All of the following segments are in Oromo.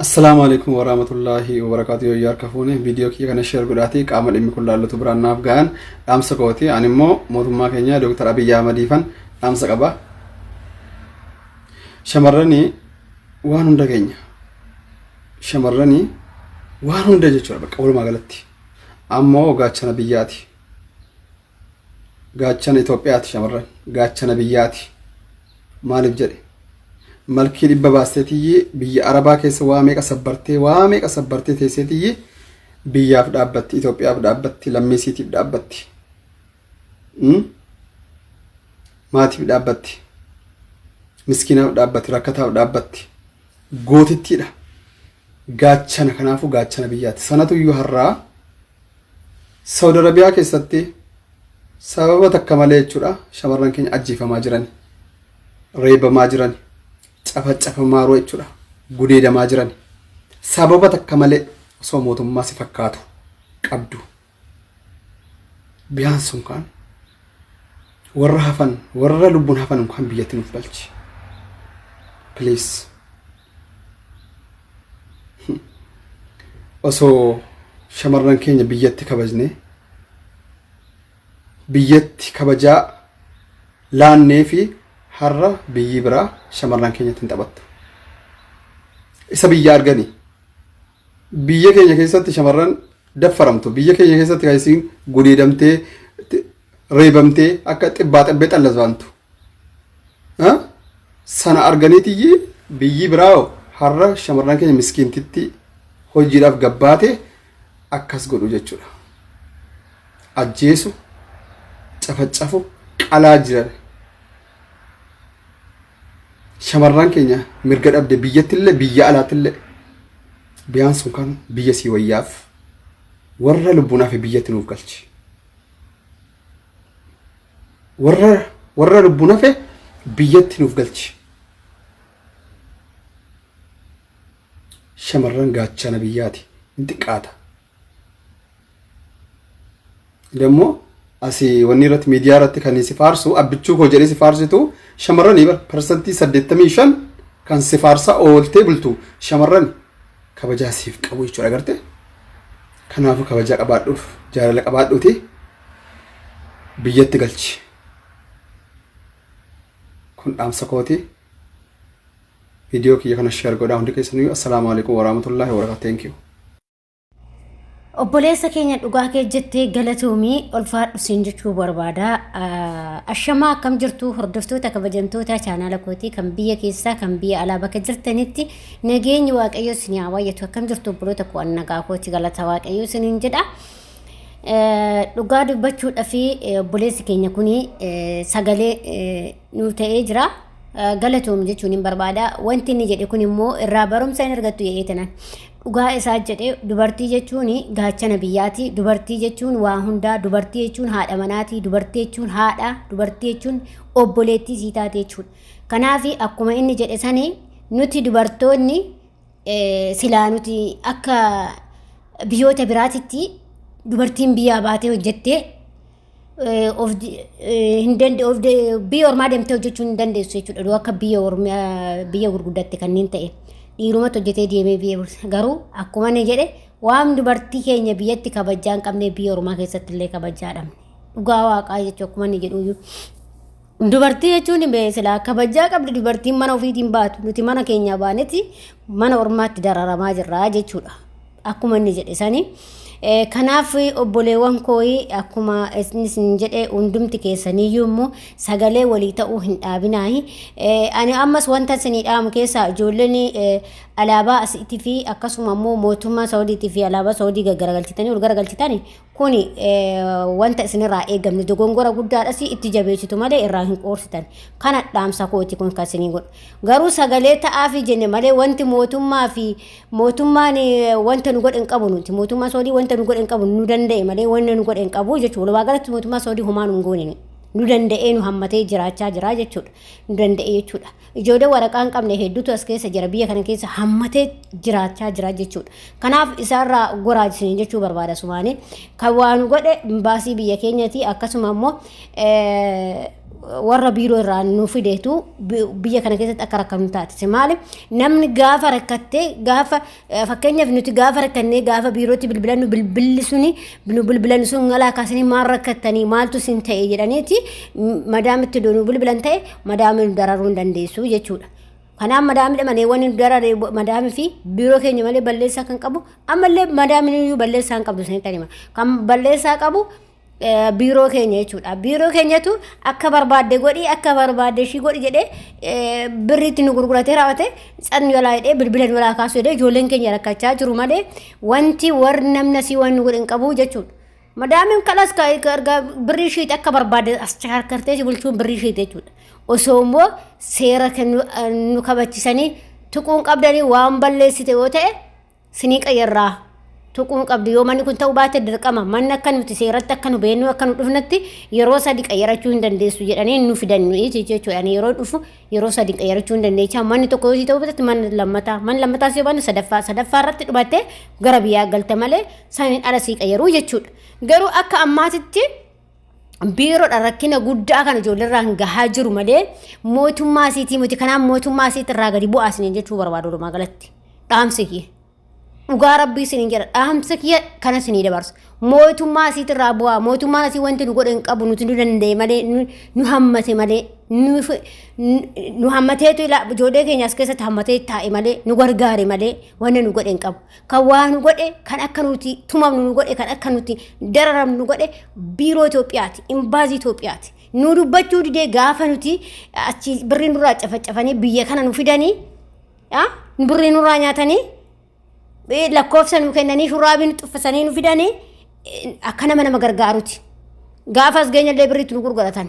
Assalaamu alaikum warahmatullaahi wabarakaatu. Yoo harka fuune, viidiyoo kiyya kana share godhaatii qaama dhimmi kun laallatu biraan naaf ga'an dhaamsa kooti. Ani immoo mootummaa keenya Dooktar Abiyyi Ahmadiifan dhaamsa qaba. Shamarranii waan hunda keenya, shamarranii waan hunda jechuudha bakka walumaa galatti. Ammoo gaachana biyyaati. Gaachana Itoophiyaati shamarran. Gaachana biyyaati. Maaliif jedhe? Malkii dhibba baasteetiyyi biyya Arabaa keessa waa meeqa sabbartee, waa meeqa sabbartee teesseetiyyi biyyaaf dhaabbatti, Itoophiyaaf dhaabbatti, lammiisiitiif dhaabbatti. Maatiif dhaabbatti. Miskiinaaf dhaabbatti, rakkataaf dhaabbatti. Gootittiidha. Gaachana, kanaafuu gaachana biyyaati. Sanatu iyyuu har'aa Saudi Arabiyaa keessatti sababa takka malee jechuudha shamarran keenya ajjeefamaa jiran, reebamaa jiran, cafacafamaa jechuudha, gudeedamaa jiran sababa takka malee osoo mootummaa si fakkaatu qabdu. Biyaan sun kaan warra hafan, warra lubbuun hafan kan biyyatti nuuf galchi. Please. Osoo shamarran keenya biyyatti kabajne, biyyatti kabajaa laannee fi har'a biyyi biraa shamarran keenyatti hin taphattu. Isa biyya arganii biyya keenya keessatti shamarran daffaramtu, biyya keenya keessatti kan isiin gudeedamtee, reebamtee, akka xibbaa xibbee xallazwaantu sana arganiitiyyi biyyi biraa har'a shamarran keenya miskiintitti hojiidhaaf gabbaate akkas godhu jechuudha. Ajjeesu, cafacafu, qalaa jiran. Shamarran keenya mirga dhabde biyyattillee biyya alaattillee biyaan sun kan biyya sii wayyaaf warra lubbuun hafe biyyatti nuuf galchi. Warra lubbuun hafe biyyatti nuuf galchi. Shamarran gaachana biyyaati. Hin xiqqaata. Dammoo asii wanni irratti miidiyaa irratti kan si faarsu abbichuu koo jedhee si faarsitu shamarranii bar 85% kan si faarsaa ooltee bultu shamarran kabajaa siif qabu jechuudha agarte. Kanaafuu kabajaa qabaadhuuf jaalala qabaadhuuti biyyatti galchi. Kun dhaamsa kooti. Viidiyoo kiyya kana share godhaa hundi keessaniyyuu. Assalaamu alaikum warahmatullaahi wabarakatuh. Thank you. Obboleessa keenya, dhugaa kee jettee, galatoomii, ulfaadhu siin jechuu barbaada. Ashamaa, akkam jirtu hordoftoota kabajamtoota chaanaala kootii kan biyya keessaa kan biyya alaa bakka jirtanitti nageenyi Waaqayyoo isin haa baay'atu. Akkam jirtu obboloota koo? Nagaa kooti, galata Waaqayyoo isiniin jedha. Dhugaa dubbachuudhaa fi obboleessi keenya kun sagalee nuu ta'ee jira. Galatoom jechuun hin barbaada. Wanti inni jedhe kun immoo irraa barumsa hin argattu jedhee tanan. Dhugaa isaa jedhe. Dubartii jechuun gaachana biyyaati. Dubartii jechuun waa hundaa. Dubartii jechuun haadha manaati. Dubartii jechuun haadha. Dubartii jechuun obboleettii sii taate jechuudha. Kanaaf akkuma inni jedhe sani nuti dubartoonni silaa nuti akka biyyoota biraatitti dubartiin biyyaa baatee hojjettee of hin danda'u, biyya ormaa deemtee hojjechuu hin dandeessu jechuudha. Akka biyya ormaa biyya gurguddatte kanneen ta'e dhiirumatti hojjetee deemee biyya bulcha. Garuu akkuma inni jedhe waan dubartii keenya biyyatti kabajaa hin qabne biyya ormaa keessatti illee kabajaa dhabne. Dhugaa waaqaa jechuun akkuma inni jedhu iyyuu. Dubartii jechuun silaa kabajaa qabdi, dubartiin mana ofiitiin baatu, nuti mana keenyaa baanetti mana ormaatti dararamaa jirra jechuudha. Akkuma inni jedhe sani. Kanaaf obboleewwan kooyi, akkuma isin jedhe hundumti keessaniyyuu immoo sagalee walii ta'uu hin dhaabinaayi. Ani ammas wanta isinii dhaamu keessaa ijoolleen alaabaa asiitii fi akkasuma immoo mootummaa Saawudiitii fi alaabaa Saawudii gaggaragalchitanii ol garagalchitanii kuni wanta isinirraa eegamne dogongora guddaadhas, itti jabeessitu malee irraa hin qoorsitan. Kana dhaamsa kooti kun kan isinii godhu. Garuu sagalee ta'aafi jenne malee wanti mootummaa fi mootummaan wanta nu godhe hin qabu, nuti mootummaa Saudii wanta nu godhe hin qabu, nu danda'e malee wanta nu godhe hin qabu jechuudha. Walumaa galatti mootummaa Saudii homaa nu hin goone, nu danda'ee nu hammatee jiraachaa jira jechuudha. Nu danda'e jechuudha. Ijoollee waraqaa hin qabne hedduutu as keessa jira, biyya kana keessa hammatee jiraachaa jira jechuudha. Kanaaf isaarraa goraachisanii jechuu barbaada sumaanii. Kan waa nu godhe baasii biyya keenyati, akkasuma immoo Warra biiroo irraa nu fideetu biyya kana keessatti akka rakkannu taatise. Maali namni gaafa rakkattee, gaafa fakkeenyaaf nuti gaafa rakkannee gaafa biirootti bilbilannu, bilbilli suni nu bilbilannu sun galaa kaasanii maal rakkattanii, maaltu sin ta'e jedhaniiti madaamitti nu bilbilan ta'e, madaami nu dararuu hin dandeessu jechuudha. Kanaaf madaamidha malee wanni nu darare madaamii fi biiroo keenya malee balleessaa kan qabu ammallee madaamiin iyyuu balleessaa hin qabdu sanitti hima. Kan balleessaa qabu biiroo keenya jechuudha. Biiroo keenyatu akka barbaadde godhi, akka barbaadde ishii godhi jedhee birriitti nu gurguratee raawwate cannu jalaa jedhee bilbila nu jalaa kaasu jedhee ijoolleen keenya rakkachaa jiru malee wanti warri namni asii waan nu godhe hin qabu jechuudha. Madaamiin kalas birrii ishiiti akka barbaadde as harkartee si bulchuun birrii ishiiti jechuudha. Osoo immoo seera nu kabachisanii tuquun qabdanii waan balleessite yoo ta'e sinii qayyarraa tuquun qabdu, yoo manni kun ta'uu baate dirqama manni akka nuti seeratti akka nu beennu akka nu dhufnetti yeroo sadi qayyarachuu hin dandeessu jedhanii nu fidan nuyi jechuudha. Ani yeroo dhufu yeroo sadi qayyarachuu hin dandeecha. Manni tokko yoo ta'uu baate manni lammataa, manni lammataa yoo baanne sadaffaa, sadaffaa irratti dhumattee gara biyyaa galta malee saniin ala sii qayyaruu jechuudha. Garuu akka ammaatitti biiroodha rakkina guddaa kan ijoolleerraan gahaa jiru malee mootummaa isiitii miti. Kanaaf mootummaa isiitti irraa gadi bu'aa isiniin jechuu barbaadu. Walumaa galatti dhaamsi kiyya. Dhugaa rabbii isiniin jedha, dhaamsa kiyya kana isinii dabarsa. Mootummaa isiitti irraa bu'aa. Mootummaan asii wanti nu godhe hin qabu, nuti nu danda'e malee, nu hammate malee, nu hammateetu ijoollee keenya as keessatti hammatee taa'e malee, nu gargaare malee wanni nu godhe hin qabu. Kan waa nu godhe, kan akka nuti tumamnu nu godhe, kan akka nuti dararamnu nu godhe biiroo Itoophiyaati, imbaazii Itoophiyaati. Nu dubbachuu didee gaafa nuti achi birrii nurraa cafacafanii biyya kana nu fidanii, birrii nurraa nyaatanii, lakkoofsa nu kennanii, shurraabii nu xuffisanii nu fidanii akka nama nama gargaaruti. Gaafa as geenyallee birriitti nu gurguratan,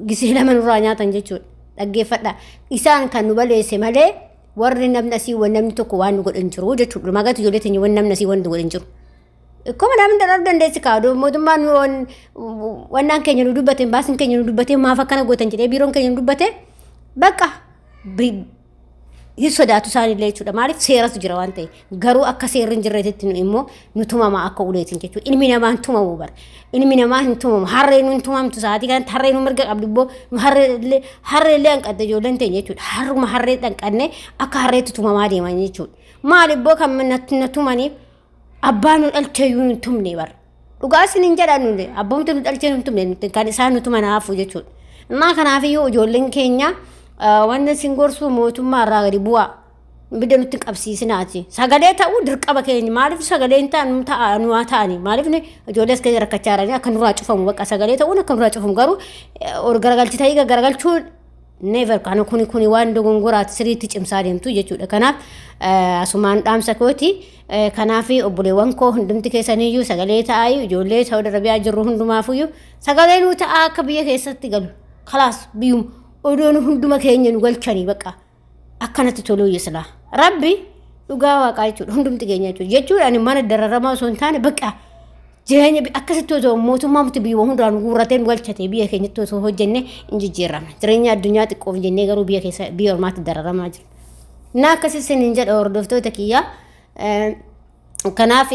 gisee lama nurraa nyaatan jechuudha. Dhaggeeffadha. Isaan kan nu baleesse malee warri namni asii waan namni tokko waan nu godhe hin jiru jechuudha. Magaalatti ijoollee teenya waan namni asii waan nu godhe hin jiru. Akkuma namni dararuu dandeessi kaa'u mootummaan wannaan keenya nu dubbate, baasiin keenya nu dubbate, maaf akkana gootan jedhee biiroon keenya nu dubbate, bakka hin sodaatu isaanillee jechuudha. Maaliif seeratu jira waan ta'e. Garuu akka seerri hin jirreetitti nu immoo nu tumama akka uleetiin jechuudha. Ilmi namaa hin tumamu bara. Ilmi namaa hin tumamu. Harreen nu hin tumamtu sa'aatii kanatti, harreen nu mirga qabdi ibboo harreellee harreellee hanqatte ijoolleen teenya jechuudha. Harruma harree dhanqannee akka harreetti tumamaa deeman jechuudha. Maal ibboo kan na tumaniif abbaa nu dhalchee iyyuu hin tumne bara. Dhugaa isin hin jedhan, nuti abboomti nu dhalchee hin tumne, kan isaan nu tuman haafu jechuudha. Innaa kanaafiyyuu ijoolleen keenya wanni isin gorsu mootummaa irraa gadi bu'aa. Ibidda nutti hin qabsiisinaati. Sagalee ta'uu dirqama keenya. Maaliif sagalee hin ta'an ta'a nu haa ta'ani. Maaliif ijoollee as keessa rakkachaa jiranii akka nurraa cufamu, bakka sagalee ta'uun akka nurraa cufamu, garuu ol garagalchitanii garagalchuu never. Kana kuni waan dogongoraati, sirriitti cimsaa deemtu jechuudha. Kanaaf asumaan dhaamsa kooti. Kanaaf obboleewwan koo hundumti keessaniyyuu sagalee ta'aa. Ijoollee Saawud Arabiyaa jirru hundumaafuyyuu sagalee nuu ta'aa akka biyya keessatti galu. Kalaas biyyuma odoon hunduma keenya nu galchanii bakka akkanatti toluu yislaa. Rabbi dhugaa waaqaa jechuudha, hundumti keenya jechuudha. Jechuudha ani mana dararamaa osoo hin taane bakka jireenya akkasitti osoo mootummaa miti biyya hundaan guurratee nu galchate biyya keenyatti osoo hojjenne hin jijjiiramne. Jireenya addunyaa xiqqoof jennee garuu biyya keessa biyya ormaatti dararamaa jira. Na akkasii isiniin jedha, hordoftoota kiyyaa. Kanaaf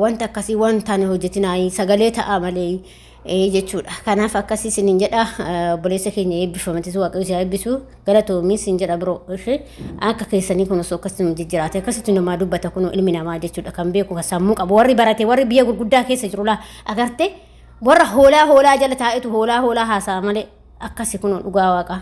wanta akkasii waan taane hojjetinaa, sagalee ta'a malee jechuudha. Kanaaf akkasii isiniin jedha. Obboleessa keenya eebbifamatis, Waaqayyo si haa eebbisu, galatoomis sin jedha biroo ishee. Akka keessanii kun osoo akkasitti nu jijjiraate, akkasitti namaa dubbata kun ilmi namaa jechuudha, kan beeku, kan sammuu qabu, warri barate, warri biyya gurguddaa keessa jiru laa agarte warra hoolaa hoolaa jala taa'etu hoolaa hoolaa haasa'a malee akkasi kun dhugaa waaqaa.